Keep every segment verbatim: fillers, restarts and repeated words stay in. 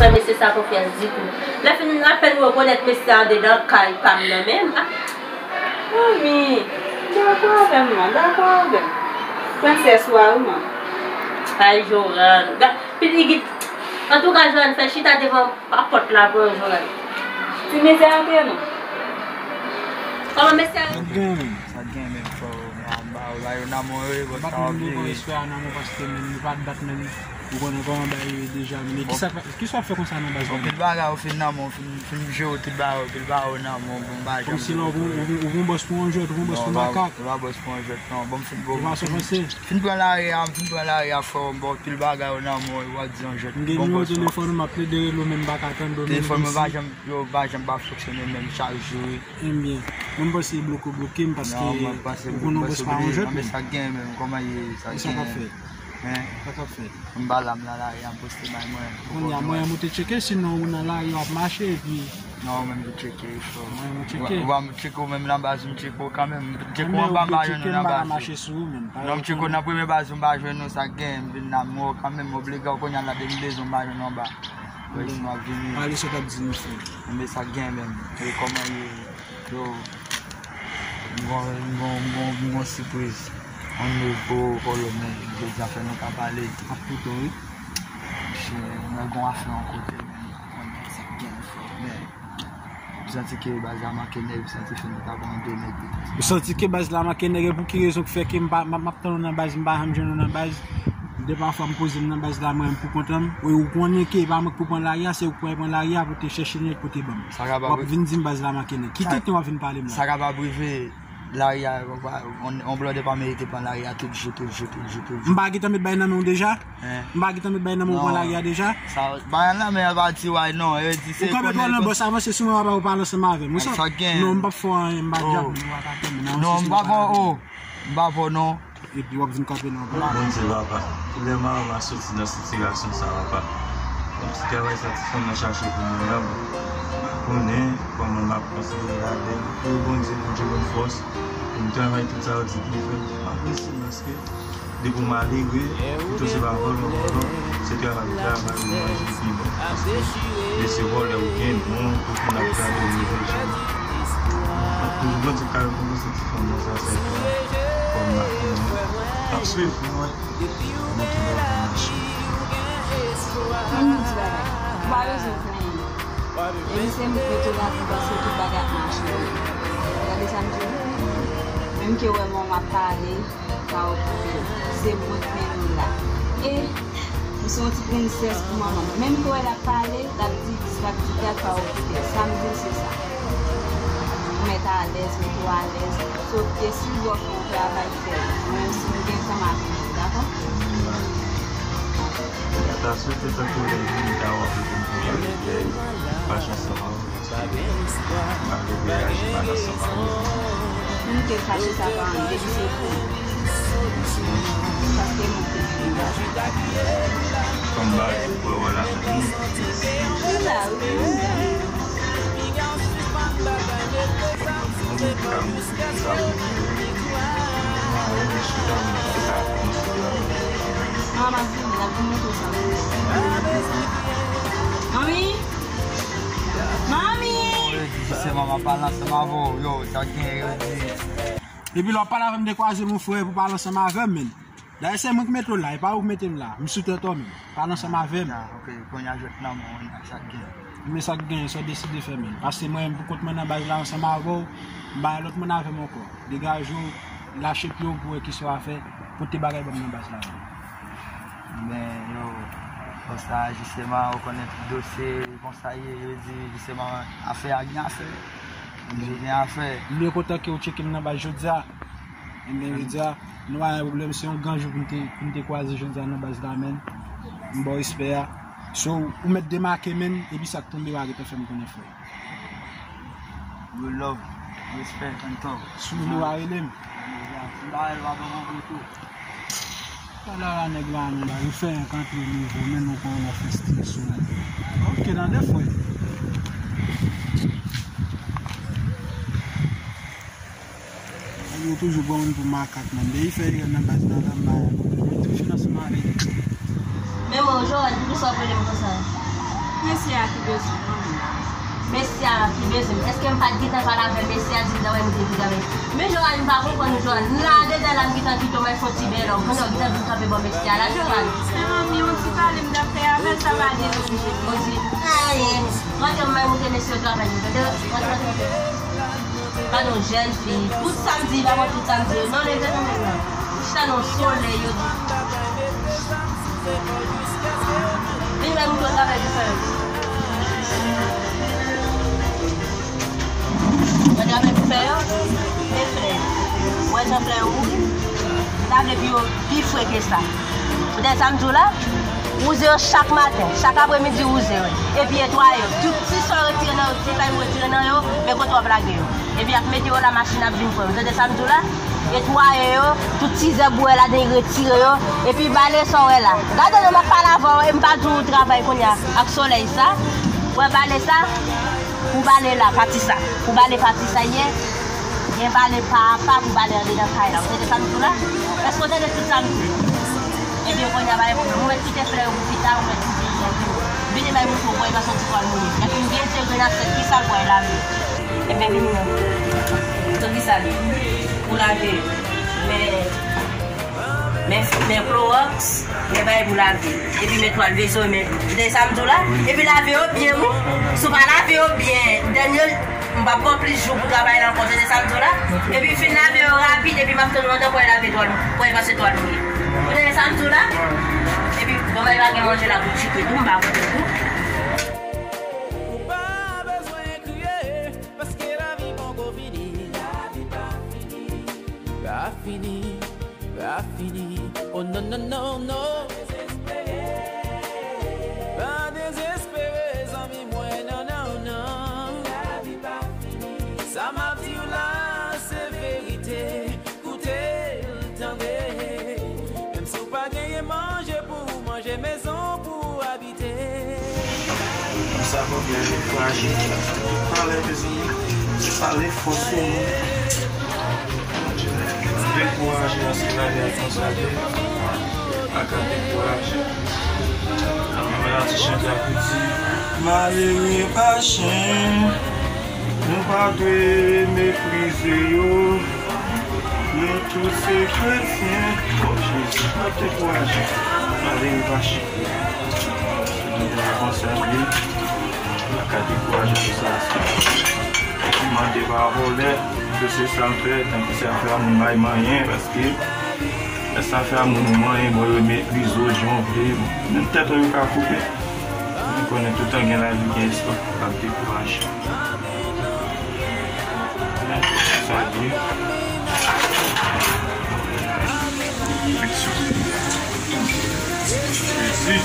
Fè mesye sa konfyans ditou. Lè fini, apèn rekonèt mesye a andedan kay pa m nan menm. Ah, manmi, dakò avè m, man, dakò avè m. Prensès ou a, wi, man. Ay, Joran. Ga-, pil igit. Antouka, Joran, fè chita devan pa pòt la pou yon Joran. Ti mizè antre non. Kòman mesye a? Sa t gen, men. Sa t gen, men, fò, m ba, m ba yo nan mwen, wi, bò sa w ap vire. M pa konn de kòman espè a nan mwen paske, men, li pa dat, men. Ou konnen kòman bagay yo ye deja, men kisa, kisa w ap fè konsa nan baz la? Bon, pil bagay ou fin nan men w, fin, fin jere tout bagay ou, pil bagay ou nan men w, bon, m pa janm. Kòmsi la, ou gon, ou gon, ou gon bòs pou yon jwèt, ou gon bòs pou makak. Non, m pa bòs pou yon jwèt, non. Bon, m fin, bon, m fin, fin pran lari a, m fin pran lari a, frè, m ba w pil bagay ou nan men w, w ap di yon jwèt. M gen nimewo telefòn ou, m ap plede rele w, men m pa ka tande w, men telefòn mwen pa janm, yo, pa janm pa fonksyone menm chak jou, wi. Ebyen, mwen m panse bloke w bloke m paske ou konnen yon bòs pa yon jwèt, men sa k gen menm, kòman ye, sa k gen? Sa k ap fèt? Hein? Sa k ap fèt? M pa la, m nan lari a, m poste bay mwen. Kounye a, mwen, ou te tcheke, sinon ou nan lari a w ap mache, epi. Non, ou menm ki tcheke, fò. Mwen, mwen tcheke. Ou pa, ou pa tcheke ou menm nan baz, m tcheke w kanmenm. M tcheke w anba, m pa jwenn ou nan baz. Mache sou ou menm. Non, m tcheke w nan premye baz, m pa jwenn ou, sa k gen, m vin la, m wè w kanmenm, m oblije w kounye a la, depi m bezwen w, m pa jwenn ou anba. Wè, sinon w ap vini. Pale sa w t ap di nou, frè. Men sa k gen menm. E kòman ye? Yo, m gon, m gon, m gon, m gon sipriz. Yon nouvo kolonèl, jodi a fè nou ka pale. Ap koute w, wi. Monchè, mwen gon afè yon kote, men, m pa konn sa k gen, frè, men, m santi ke baz la manke nèg, m santi fè nou ka pran de nèg. Ou santi ke baz la manke nèg, e pou ki rezon k fè ke m pa, m, m ap tann ou nan baz, m pa janm jwenn ou nan baz? De pafwa m poze m nan baz la mwen menm pou kont an m. Wi, ou konnen ke e pa mwen k pou pran lari a, se ou k pran, pran lari a pou te chèche nèg pou te ban m. W ap vin di m baz la manke nèg. Ki tenten w ap vin pale m la? Sa kapab rive, lari a, yon, yon blòdè pa merite pran lari a tout jou, tout jou, tout jou, tout jou. M pa gentan met bay nan men w deja? Hein? M pa gentan met bay nan men w pran lari a deja? Sa, bay nan men an pa di w ay non, yo di se. Ou kanpe twò nan bòs, avanse sou mwen, papa, ou pale ansanm avè m. Ou sa? Sa gen. Non, m p ap fè w anyen, m pa djab, men ou pa ka tann, men nan yon sesi m pa. M pa fè w, oh, m pa fè w non. Epi w ap vin kanpe nan pla. Bondye papa, kilè m a soti nan sitiyasyon sa papa. Bon, ti travay sa ti fanm nan chache pou mwen an, bon, m pa konnen kòman m ap kontinye ladan l. Pou Bondye, Bondye ban m fòs pou m travay tout sa yo di pou m fè. M apresye l paske depi w malere, pito se pa vòlò, vòlò, se travay ou travay, ou manje pi bon. Paske lè se vòlè ou gen non, tout moun ap gade w leve jan. Pou Bondye ka rekonpanse ti fanm nan sa sèten, kòm m ap swiv pou mwen. Mwen tou lè w ap mache. Mwen di bagay. Ou pa bezwen fè anyen. E misye m pete lavi paske tout bagay ap mache. Gade sa m di w. Menm ke w wè mwen m ap pale, pa okipe l. Se mwen k mennen w la. E m se yon ti prensès pou manman m. Menm ke w wè l ap pale, l ap di dis, l ap di dat, pa okipe l. Sa m di l se sa. Ou mèt alèz, mete w alèz. Sòf ke si w vle w fè yon travay, fè l. Mwen menm si m gen tan m ap vini, dakò? Mwen ta swete tankou lè vini ta wè kote m kounye a, pa chans sa pa. M ap reyaji mal ansanm avè w. M te fache sa pa anyen, se pou. Paske m te fini. Kòm bagay pou wè la. M la, wi, m la. Manman vini, l ap vin montre w sa. Manmi! Manmi! Jisèman, m ap pale ansanm avè w, yo, sa gen, yo di. Epi lè w ap pale avè m, dekwaze m, mon frè, pou pale ansanm avè m, men. Dayè, se mwen ki mete w la, e pa ou ki mete m la. M sou tèt ou menm. Pale ansanm avè m. Ah, ok, kounye a jwèt nan men w, sa k gen. Men sa k gen, sa w deside fè menm. Paske mwen menm pou kont mwen nan baz la ansanm avè w, m pa gen lòt moun avè m ankò. Degaje w, lache pye w pou wè kisa w a fè, pote bagay ban m nan baz la. Men, yo, konsa, jisteman, ou konnen tout dosye, konsa ye, yo di, jisteman, afè a gen afè. Gen afè. M byen kontan ke w tcheke m nan baz jodi a. Ebyen, jodi a, nou pa gen pwoblèm, se yon gran jou pou n te, pou n te kwaze jodi a nan baz la, menn. M ba w respè a. So, ou mèt demake, menn, epi sa k tonbe a gentan fè m konnen, frè. Real love, respè, and talk. Si w vle, w a rele m. Si m pa rele, w a ban m yon retou. Talè a nèg la, menn, ba, yo fè yon kanpe nouvo, menn, nou konn yon fè stil sou nou. Ok, tande, frè. Yo toujou pran moun pou makak, menn. Depi fè erè nan baz la, la, m ba yo. Yo toujou nan sou mari. Men bon, Joel, poukisa w ap rele m konsa? Mesye a ki bezwen mwen menm. Mesye a ki bezwen m. Èske m pa t gentan pale avè mesye a, di m nan wè nou te di gade? Men Johan, m pa konprann ou, Johan. M la dedan la, m gentan kite w, m al fè yon ti bèlè w. Kounye a w gentan vin kanpe bò mesye a la, Johan. Se manmi, yon ti pale m t ap fè avè l, sa pa deranje m. Bon, di, ayen. Rantre, m al montre mesye yo travay yo. Rantre, rantre, rantre. Gade yon jèn fi, tout sa m di, li pa konn tout sa m di yo. Non, leve nou menm nan. Ou chita nan yon solèy, yo di. Vin wè moun yo travay pou fè yo. Wè travay pou fè yo, men frè. Wè jan flè yo mouri. M ta vle pi yo pi fre ke sa. Ou tande sa m di w la? Wouze yo chak maten, chak apremidi wouze yo. Epi netwaye yo. Tout ti sa yo retire nan yo, ti fèy yo retire nan yo, men kote w ap lage yo. Epi y ap mete yo la machin ap vin pran yo. Ou tande sa m di w la? Netwaye yo, tout ti zèb ou wè ladan yo retire yo. Epi bale sa w wè la. Gade non m ap pale avè w e m pa di w travay kounye a ak solèy sa. Ou wè bale sa? Pou bale la, pati sa. Pou bale pati sa ye. Gen bale pa apa pou bale andedan kay la. Ou tande sa m di w la? Èske w tande tout sa m di w? Ebyen, kounye a, pa gen pwoblèm. Ou mèt kite flè yo pou pita, ou mèt kite yo pou vini bay moun pou bwè, paske ti twal mouri. Epi m byen tire nan asyèt, ki sa l bwè lave? Ebyen, vini non. Sou ki sa l ye? Pou lave. Men, men, men klowòks, men bagay pou lave. Epi men twal veso, men, de sa m di w la? Epi lave yo byen, wi. Si w pa lave yo byen, dènye M p ap pran plis jou pou travay la ankò, tande sa m di w la? Epi fin lave yo rapid, epi m ap tann ou andan pou w al lave twal, pou w al pase twal mouye. Ou tande sa m di w la? Epi, bon, men pa gen manje la pou tchike tou, m pa konte tou. Ou pa bezwen kriye, paske lavi poko fini. Lavi pa fini. Pa fini, pa fini. Oh non, non, non, non. Pa dezespere, zanmi mwen, non, non, non. Lavi pa fini. Sa m ap di w la, se verite. Koute l, tande. Menm si w pa genyen manje pou w manje, mezon pou w abite. Konsa, konbyen dekouraje. Pale, mezanmi. Pale fò sou mwen. Dekouraje, paske lavi a konsa, wi. Pa ka dekouraje. Mwen wè atis chante a pou di, malere pa chen, nou pa dwe meprize yo. Nou tout se kretyen. O Jezi, pa dekouraje. Malere pa chen. Mwen te konsa, wi. Pa ka dekouraje pou sa. Mande pa vòlè, ke se sa m fè, tankou se afè a moun bay manyen, paske lè se afè a moun ou manyen, bon, yo meprize w jan w vle. Menm tèt ou yo ka koupe. Mwen konnen toutan gen lavi, gen espwa, pa dekouraje. Sa di. Jezi.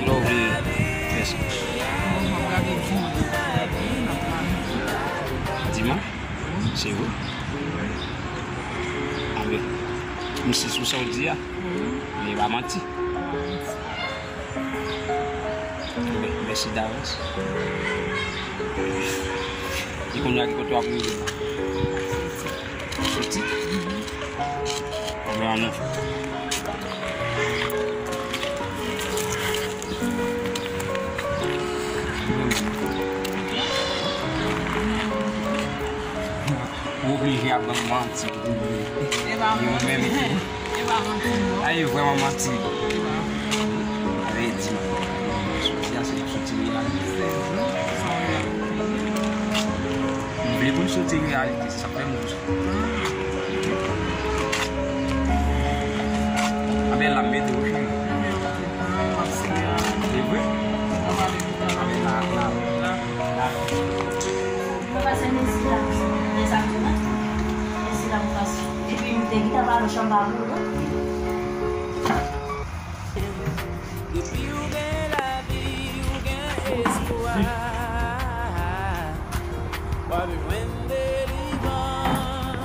Love you. Yes. Dimanch? Se vre? Anben, m si sou sa w di a, men e pa manti. Anben, mèsi davans. E kounye a ki kote w ap rive la? Soti? Anben, ann nou fè. Ou oblije ap ban m manti pou oblije. E pa manti. E pa manti, non. A, e vrèman manti. E pa manti. Ale, di m. Soti a, se soti reyalite. Se vre, se yon reyalite. M vle pou l soti reyalite, se sa k fè m di w sa. Anben, la m mete w cheri. E vre? Anben, la, la, la. Mwen pase mezi la, mezi la mwen pase. Epi m te gentan pale w chanm pa pou ou. Depi ou gen lavi, ou gen espwa. W ap jwenn delivrans.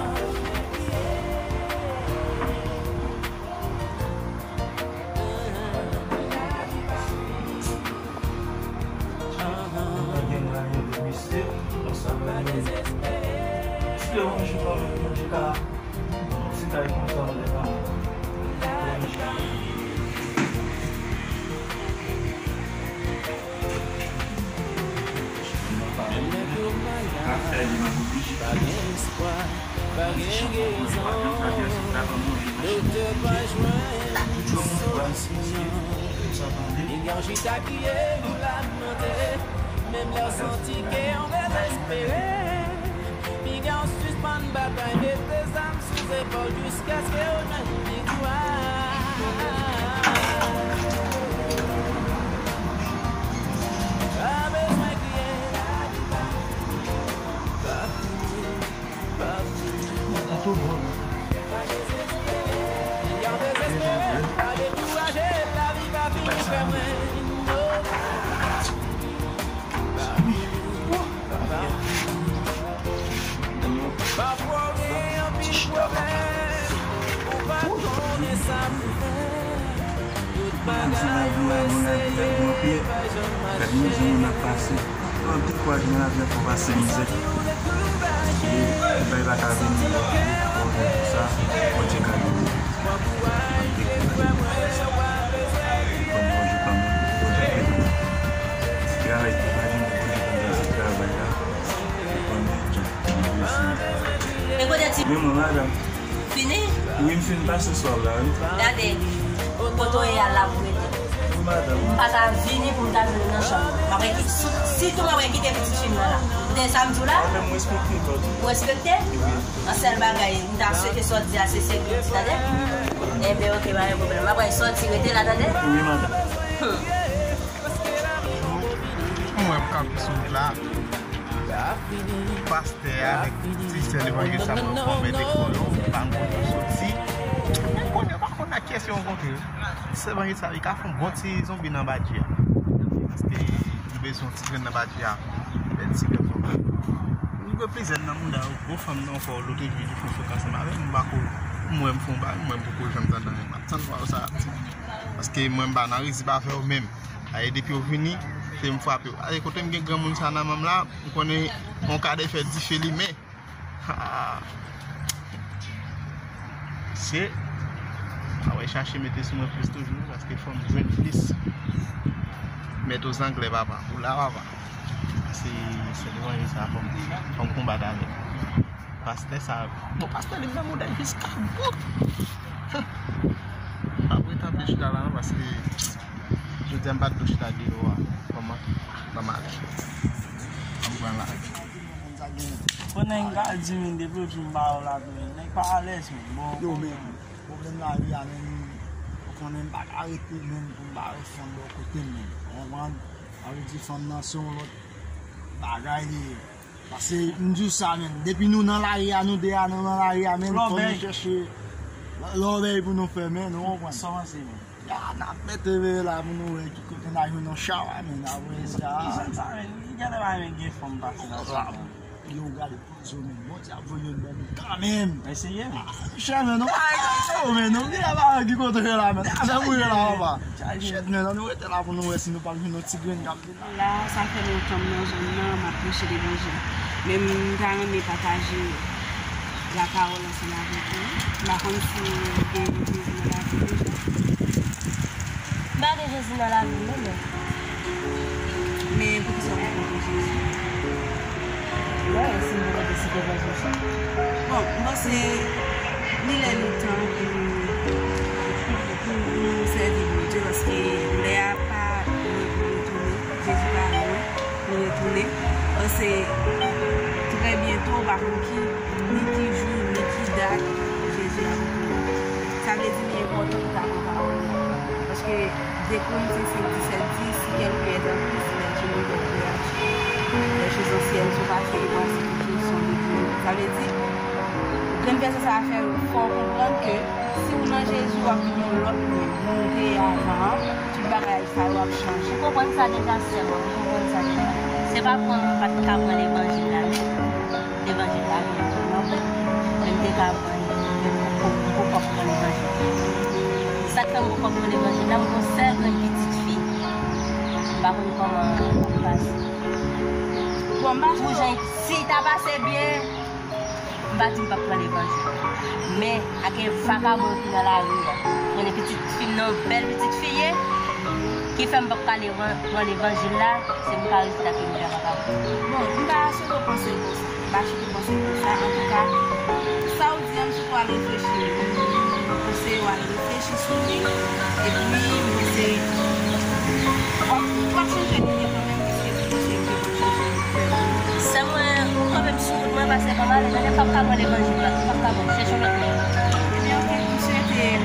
Pa gen espwa, pa gen gerizon. Doktè pa jwenn solisyon. Piga w chita kriye pou lamante. Menm lè w santi ke w dezespere, piga w sispann batay, mete zam sou zepòl jiskaske w jwenn viktwa. Pa bezwen kriye, pa fini, pa fini. Piga w dezespere, pa dekouraje, lavi pa fini fè mwen. Pafwa w gen anpil pwoblèm, ou pa konnen sa pou fè. Tout bagay ou eseye pa janm mache. Anpil kouraj nan lavi a, fò w pase mizè. E bay pa ka vini, fò w gen sa, Bondye ka ede w. Anpil kouraj. Bon, bonjou kanmenm, bonjou Pedro. Travay, travay, bonjou kanmenm, se travay la. Ou konnen, jan, jan, jan. E kote ti... Men mwen, madanm. Fini? Wi, m fin pase swa la, wi. Gade, kote w ye a la pou rete. Wi, madanm. M pa ta vini pou m ta jwenn ou nan chanm. M ap kite, sitou m ap kite pitit fi m nan la. Ou tande sa m di w la? Mwen menm, m respekte kò tou. Ou respekte? Wi. Yon sèl bagay, m ta swete sa w di a se serye w di, tande? Enben, oke, pa gen pwoblèm. M ap soti, rete la, tande? Wi, madanm. Hmm. Mwen, m kanpe sou wout la. Pastè avèk ti sè levanjil sa mwen fòme de kò yo, m pa konn kote yo soti. Men kote yo pa konn ak kiyès yo rankontre. Ti sè levanjil sa, li ka fè yon bon ti zonbi nan badji a. Paske li bezwen yon ti grenn nan badji a. Bèl ti grenn zonbi. Li gen plizyè nan mouda yo, gwo fanm nan ankò, lòt jou li fè yon fòk ansanm avè m, m pa ko, m wè m fè yon bagay, mwen m poko janm tande anyen. M ap tann wè sa. Paske mwen m pa nan rezi pa fè yo menm. Aye depi yo vini, se m frape yo. Aye kote m gen granmoun sa nan men m la, m konnen yon kadè fè dife limen. Ha! Se, a wè chache mete sou mwen plis toujou, paske fò m jwenn plis. Mèt ozanglè papa, ou la papa. Se, se levanjil sa fò m, fò m konbat avè l. Pastè sa, bon, pastè li nan modèl jiska bout. Pa pou tanpe chita la non, paske jodi a m pa t dwe chita deyò a. Kòman? Ban m ale. Ban m pran lari. Bon, nèg ka di men depi lòt jou m pa wè w la tou, nèg pa alèz men. Bon, yo, men, pwoblèm lari a, men, ou konnen m pa ka rete menm pou m pa wè fanm bò kote m, men. Ou konprann? Sa vle di fanm nan se yon lòt bagay li ye. Paske m di w sa, men, depi nou nan lari a, nou de a, nou nan lari a, men, fò nou chèche lòbèy pou nou fè, men, nou konprann. Sa w panse, men? Ya, n ap mete veye la pou nou wè ki kote n a jwenn yon chawa, men, apre sa. Ki jan sa, men? Ki gade pa men gen fanm pase nan sa. Yo, gade poze w, men. Bondye ap voye youn ban nou kanmenm. Eseye, men. Chè, men, nou pa egzite w, men. Nou genlè pa wè ki kote w ye la, men. Avè m ou ye la, papa. Chèt, men, ann nou rete la pou nou wè si nou p ap jwenn yon ti grenn k ap vin la. La, sa fè lontan m nan zòn nan, m ap preche levanjil. Men m ta renmen pataje lapawòl ansanm avèk ou. M pa konn si w gen Jezi nan lavi w deja. M pa gen Jezi nan lavi m non, men. Men poukisa w poko gen Jezi? Mwen, si m poko deside pran Jezi. Bon, m panse li lè li tan pou, pou, pou nou sèvi Bondye, paske lè a pa lwen pou nou tounen. Jezi pa lwen pou retounen. Paske trè byento, ou pa konn ki, ni ki jou, ni ki dat Jezi ap retounen. Sa vle di li enpòtan pou ta pran pawòl la. Paske de Korentyen senk disèt di, si quelqu'un est en Christ, il est une nouvelle créature. Les choses anciennes sont passées, et voici toutes choses sont devenues nouvelles. Sa vle di, grenn vèsè sa a fè fè w konprann ke si w nan Jezi, w ap vin yon lòt moun. Moun ou te ye avan an, tout bagay sa yo ap chanje. Ou konprann sa deja, sè mwen, ou konprann sa deja. Se pa pran m pa t ka pran levanjil la, non. Levanjil la vin pran mwen, men m te ka pran li, men m poko, m poko pran levanjil la. Sa k fè m poko pran levanjil la, m gon sèl grenn pitit fi. M pa konn kòman l ap pase. Bon, m pa... Pou jan, si l ta pase byen, m pa di m p ap pran levanjil. Men, ak vakabon ki nan lari a, konnen pitit fi m nan, yon bèl pitit fi ye, ki fè m p ap ka levan-, pran levanjil la, se m ka rete ak yon bèl vakabon. Bon, m ta swete w panse l konsa. M pa chita panse pou sa. Antouka, sa w di a, m sou pou al reflechi. M panse w al reflechi sou li. Epi, m panse, w ap, w ap chanje lide kanmenm, piske m panse ke w ap chanje lide. Sè mwen, ou kanpe m sou wout mwen, pase pa m ale, men m p ap ka pran levanjil la, m p ap ka pran, chèche yon lòt moun. Ebyen, oke, m swete, m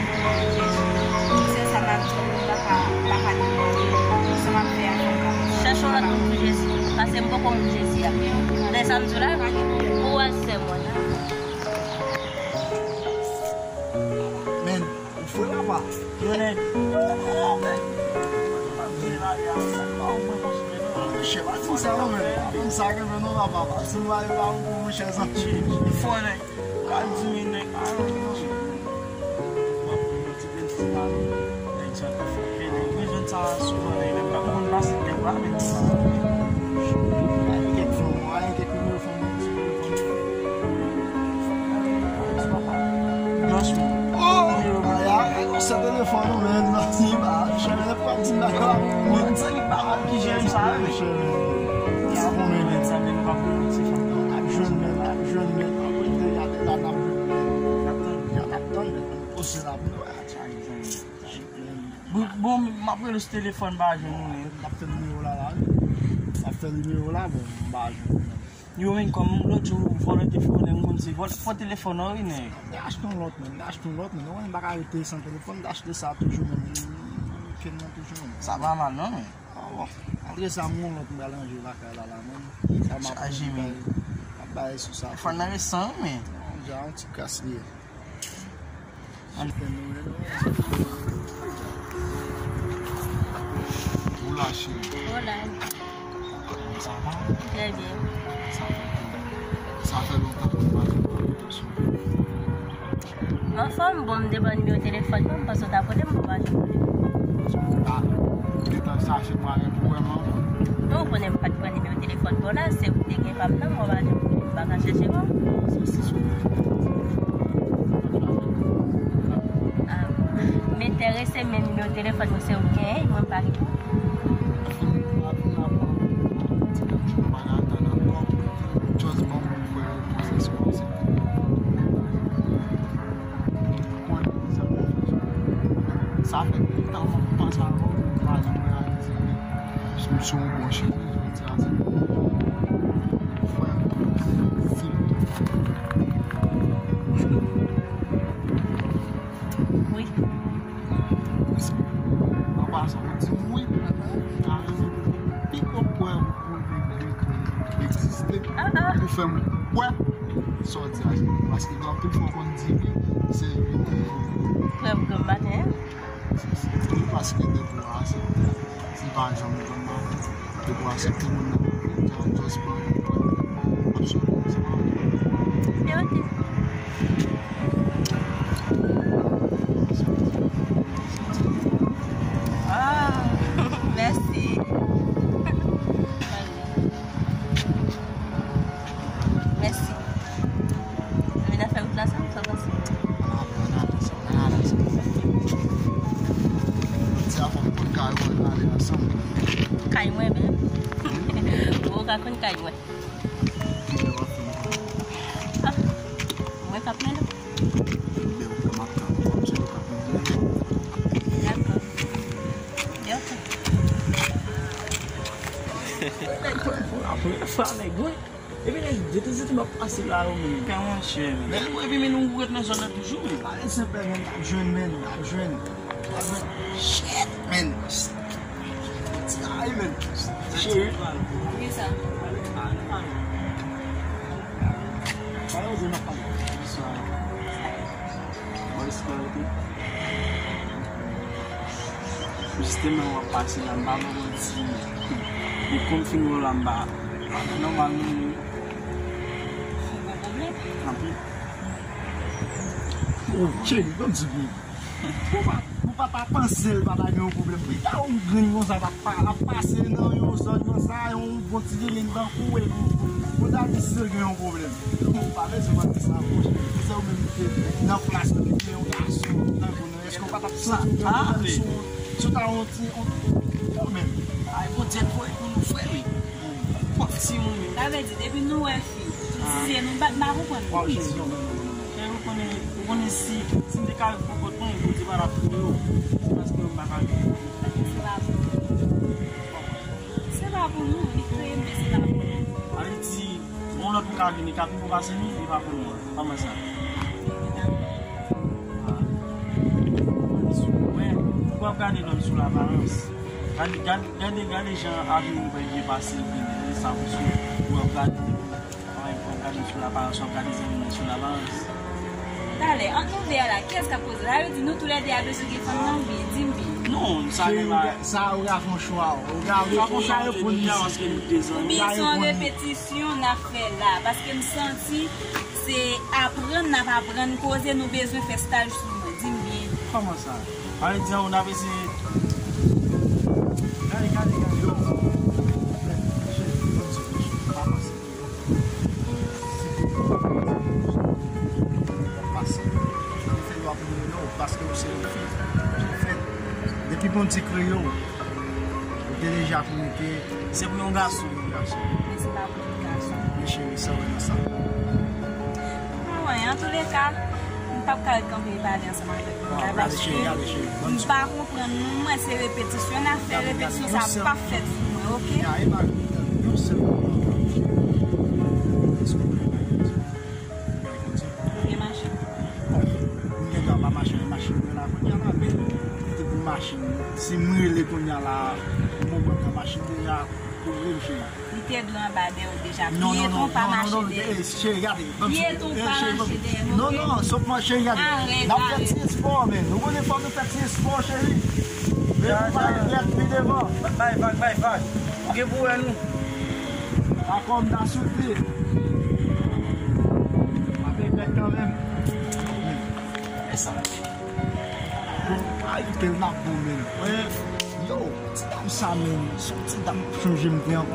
swete sa m ap di, m pa ka, m pa ka deplore sa m ap fè a, fò m ka chèche yon lòt moun pou Jezi, pase m poko moun Jezi a. Ebyen, oke, men sa m di w la, kouwaj sè mwen. Men, ou fre papa. Yo nèg. Oh, men. Monchè, pa di m sa non, men. Pa di m sa, men non, papa. Si m va yo la, ou pou monchè zanmi. Fò nèg. Ka di men nèg. Ah, non, non. Ti bèl ti la, nèg sa te frape, nèg mwen jwenn sa souvan, nèg, nèg pa konn pase tèt la, men. Ay, kèk fanm, ay, kèk nimewo fanm. Blanchman. Oh! Nimewo. Ay, ay, ay, se telefòn ou, men, nan ti ba, chèlè, pou ap di m la, men. Sa li pa konn ki jèm sa, men. Chèlè. Ya, bon, men. Men, sa, men, nou pa konn ti fanm. Ap jwenn, men, ap jwenn, men. Ap jwenn, men. N ap tann. N ap tann, men. Poze la pou nou. Bon, bon, m ap rele sou telefòn, m pa jwenn ou menm. M ap fè nimewo la, la, wi. M ap fè nimewo la, bon, m pa jwenn ou menm. Yo menm, kòm lòt jou, vòlè te fè konnen m konn se vòlè, fò telefòn nan, wi, nèg. M te achte yon lòt, menm. M te achte yon lòt, menm. Ou wè, m pa ka rete san telefòn, m te achte sa toujou, menm. Ken nan toujou, menm. Sa pa mal, non, men. Ah, bon. Apre sa, m gon lòt m pral ranje lakay la, la, menm. Sa m ap chaje, men. M ap bay sou sa. Telefòn nan resan, wi, men. Non, ja, yon ti kras li ye. Ou la, cheri? Hola. Sa va? Très bien. Sa fè, sa fè lontan ke m pa tande w sou. M anfòm, bon, m te pran nimewo telefòn nan, m panse w t ap rele m, m pa janm rele w. Ah, ou gentan chache mwayen pou wè m ankò? Non, ou konnen m pa t pran nimewo telefòn pa w la, se ou te gen pa m nan, mwen pa janm, m pa ka chèche pa w. Ah, m enterese, men nimewo telefòn mwen se ou k genyen, mwen m pa gen. Just ban mwen fè reponse sou konsèy. Sa fè lontan m ap panse a ou, m pa janm reyalize ke m se yon bon cheri, jodi a se frè m, se fi m. Wi. An pasan, ou di m wi. Piko kwè ou pou egziste. Pou fè m kwè sa w di a. Paske gen anpil fwa w konn di wi, se wi. Prèv granm maten. Se, se tou paske depi w aksepte, si pa janm jwenn nan, depi w aksepte moun nan, just ban yon pwen. Absolument, se pa yon pwen. Se ok. Ah, mèsi. Mèsi. Ann vin nan fè wout la ansanm, sa w panse? Ann ale ansanm, ann ale ansanm. Ti a fò m konn kay mwen, ann ale ansanm. Kay mwen menm? Ou ka konn kay mwen. Kilè w ap fè m konnen? Ah, mwen k ap mennen w. Ebyen, m ap tann ou kòm se ou k ap mennen m. Dakò. Dakò. Nèg, premye fwa, nèg, wi. Epi nèg, detanzantan m ap pase la yo, men. Kè monchè, men. Epi men nou ret nan zòn nan toujou, men. Pale senpè, men, n ap jwenn, men, n ap jwenn. N ap jwenn. Shit, men. Ti ay, men. Cheri. Kisa? Pale, pale. Pale, yo di n ap pale. Bonsoir. Boris Clarity. Jisteman, w ap pase la, m pa ba w manti. Depi m fin wè w la, m pa, pa nan nòmal non, men. Anpil. Oh, cheri, ban m di pou ou. Ou pa, ou pa ta panse l pa ta gen yon pwoblèm. Pita yon grenn konsa t ap pa, ap pase nan yon zòn konsa, yon bon ti grenn tankou w, epi w ta di si l gen yon pwoblèm. Ou pa bezwen mande sa, monchè. Se ou menm ki te nan plas ou, ki te yon gason tankou nou. Èske w pa t ap santi w byen sou, sou ta yon ti, yon, ou menm? Ay, Bondye voye pou nou, frè, wi. Pòv timoun, wi. Sa vle di, depi nou wè fi, Size nou, m pa, m pa konprann. Waw, Jezi, non, non, non, non. Cheri, ou konnen, ou konnen si, si m te ka rive bò kot mwen, Bondye pa t ap tounen w. Se paske m pa ka rive. Se pa pou nou. Se pa pou nou, li kreye m, men se pa pou nou. Sa vle di, yon lòt ou ka vini, ka pi bon pase nou, li pa pou nou. Kòman sa? Mwen, ou p ap gade nonm sou laparans. Gade, gade, gade, gade jan avni nou bay byen pase, epi sa pou sou, ou ap gade, ou ap gade sou laparans, ou ap gade zanmi mwen sou laparans. Talè, ant nou de a la, kiyès k ap poze? Sa vle di nou toulède a bezwen gen fanm nan oubyen? Di m byen. Non, sa gen la. Sa ou ka fè yon chwa. Ou ka, ou ka reponn li. Oubyen se yon repetisyon n ap fè la, paske m santi se aprann n ap aprann koze, nou bezwen fè staj sou mwen, di m byen. Kòman sa? Sa vle di an, n ap eseye. Gade, gade, gade, yo. Mesye, ban m di mesye, pa panse ke si pou w pase, fè yo ap rele w, paske ou se yon fi. Depi Bondye kreye w, ou te deja pou mete. Se pou yon gason. Yon gason. Men se pa pou tout gason. Men cheri, sa w wè nan sa? Mwen, antouleka, m p ap ka ret kanpe e pale ansanm avèk nou la, paske m pa konprann nou. Mwen, se repetisyon n ap fè, repetisyon sa p ap fèt sou mwen, oke? Ou gen machin? Bon, m gen dwa pa mache nan machin mwen la kounye a la, men te pou machin. Si m rele kounye a la, m pran machin deja, kouvri m, cheri. Li te dwe anba dèyè w deja. Pyeton pa mache dèyè. Cheri, gade. Pyeton pa mache dèyè m, oke? Non, non, sòt mwen, cheri, gade. N ap fè ti espò, men. Ou konnen fò nou fè ti espò, cheri. Men pou bay bèt pi devan. Bay vag, bay vag. Ou gen pou wè nou. Dakò, m ta swiv li. M ap bay bèt kanmenm. E sa. Ay, pèl n ap bon, men. Yo, ti dam sa, men. Se yon ti dam chonje m pran.